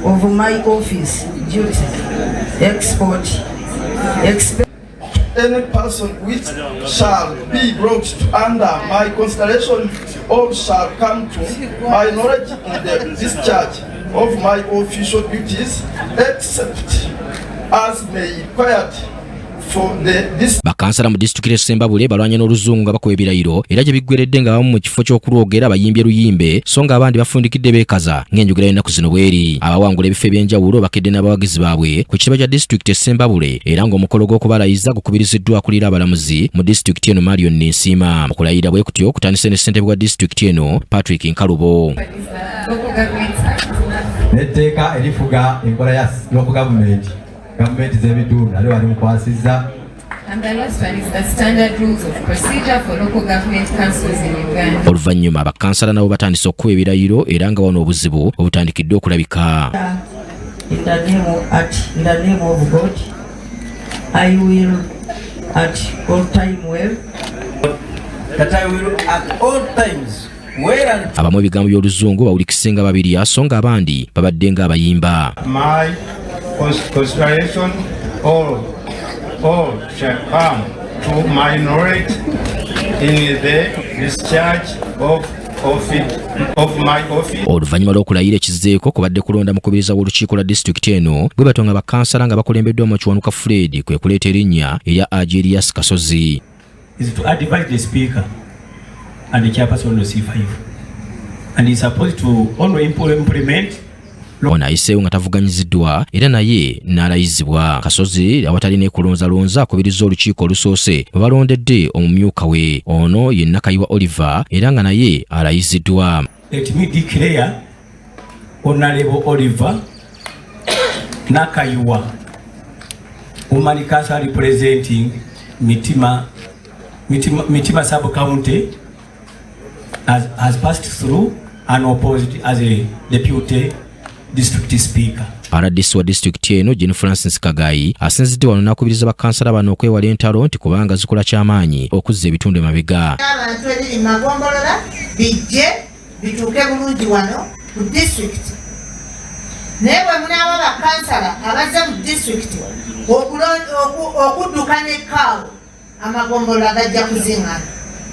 of my office duties, export, expect Any person which shall be brought under my consideration or shall come to my knowledge in the discharge of my official duties, except as may required for the dis Bakansala mu disitulikiti Sembabule balwanye n'oluzungu nga bakuba ebirayiro era gye biggweredde nga abamu mu kifo ky'okulwogera bayimbye luyimbe so nga abandi bafundikidde beekaza ng'enjogera y'ennaku zino bw'eri. Abawangula ebifo eby'enjawulo bakedde n'abawagizi baabwe ku kitebe kya disitulikiti e Sembabule era ng'omukolo gw'okubalayiza gukubiriziddwa akulira abalamuzi mu disitulikiti eno Marion Ninsiima. Okulayira bwe kutyo kutandise ne ssentebe wa disitulikiti eno Patrick Nkalubo. N'etteeka erifuga enkola ya local government, gavumenti z'ebitundu nalyo balimukwasizza. And the last one is the standard rules of procedure for local government councils in Uganda. Oluvannyuma bakansala nabo batandise okukuba ebirayiro era nga wano obuzibu obutandikiddwa okulabika. In the name of, at, in the name of God, I will at all time well. That I will at all times well and Abamu ebigambo by'oluzungu bawulikise nga babiri so nga abandi babadde ng'abayimba. My consideration all shall come to my knowledge in the discharge of my office. Oluvannyuma lw'okulayira ekizzeeko kubadde kulonda mukubiriza w'olukiiko lwa disitulikiti eno bwe batyo nga bakansala nga bakulembeddwa mu Kiwanuka Fred kwe kuleeta erinnya erya Agerius Kasozi. Is to advise the speaker and the chairperson of C5 and is supposed to only implement. Ono ayiseewo nga tavuganyiziddwa era naye n'alayizibwa. Kasozi awatali nekulonzalonza akubiriza olukiiko olusoose bwe balondedde omumyuka we ono ye Nakayiwa Oliver era nga naye alayiziddwa. Let me declare Honorable Oliver Nakayiwa, woman council representing Mitima sub-county, has passed through unopposed as a deputy district speaker. RDC wa disitulikiti eno Jane Francis Kagayi asinzidde wano n'akubiriza bakansala bano okwewala entalo nti kubanga zikola kyamaanyi okuzza ebitundu emabega. Abantu ebiri mu magombolola bijje bituuke bulungi wano ku disitulikiti, naye bwe munaaba bakansala abazze mu disitulikiti okudduka n'ekaawo, amagombolola gajja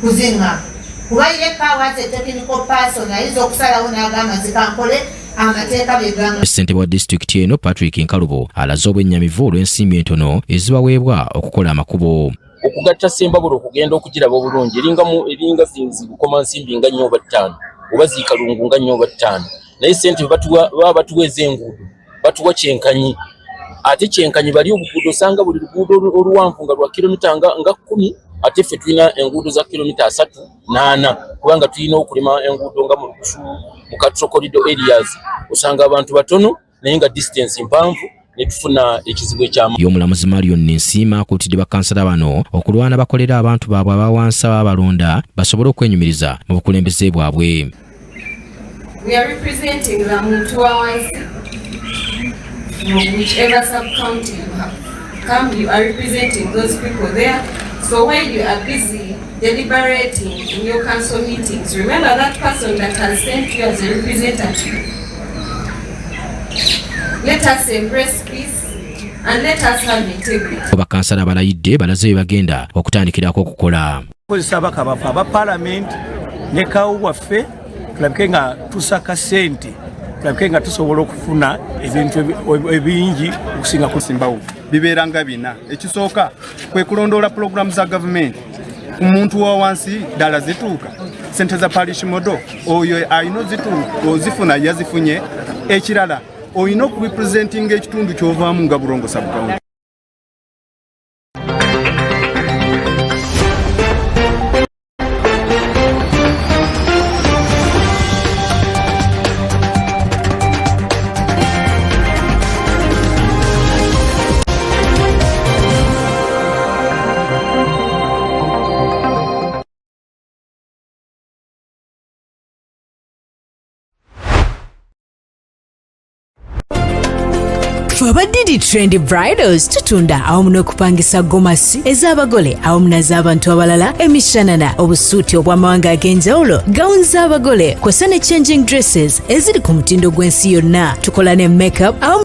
kuziŋŋama kuba ye kaawo as a technical person ayinza okusalawo n'agamba zikankole amateeka byegamba. Ssentebe wa disitulikiti eno Patrick Nkalubo alaze obwennyamivu olw'ensimbi entono ezibaweebwa okukola amakubo. Okugatta Sembabule okugenda okugiraba obulungi eringa zinzi bukoma nsimbi nga 4 oba 5 oba ziikalungu nga 4 oba 5, naye ssente baba batuwa ez'enguudo batuwa kyenkanyi, ate kyenkanyi bali obuguudo osanga buli luguudo oluwanvu nga lwa kilomita nga 10, ate ffe tulina enguudo za kilomita 34 kubanga tulina okulima enguudo nga mu Lugusu mu Cattle Corridor areas osanga abantu batono naye nga distance mpanvu ne tufuna ekizibu ekyama. Ye omulamuzi Marion Ninsiima akuutidde bakansala bano okulwana bakolera abantu baabwe abawansi ababalonda basobole okwenyumiriza mu bukulembeze bwabwe. We are representing the muntu wa wansi from whichever sub-county you have come, you are representing those people there. So while you are busy deliberating in your council meetings, remember that person that has sent you as a representative. Let us embrace peace and let us have integrity. Bakansala abalayidde balaze bye bagenda okutandikirako okukola. Kozesa ababaka baffe aba paalamenti ne kawo waffe tulabike nga tusaka ssente, tulabike nga tusobola okufuna ebintu ebingi okusinga ku Simbawo bibeera nga bina. Ekisooka kwe kulondoola pulogulaamu za gavumenti ku muntu wa wansi ddala zituuka ssente za parish model oyo alina ozifuna yazifunye. Ekirala olina okurepresentinga ekitundu ky'ovaamu nga Burongo sub-county. Ffe aba Didi Trend Bridals tutunda awamu n'okupangisa gomasi ez'abagole awamu n'ez'abantu abalala, emishanana, obusuuti obw'amawanga ag'enjawulo, gawuni z'abagole kw'ossa ne changing dresses eziri ku mutindo gw'ensi yonna. Tukola ne makeup awamu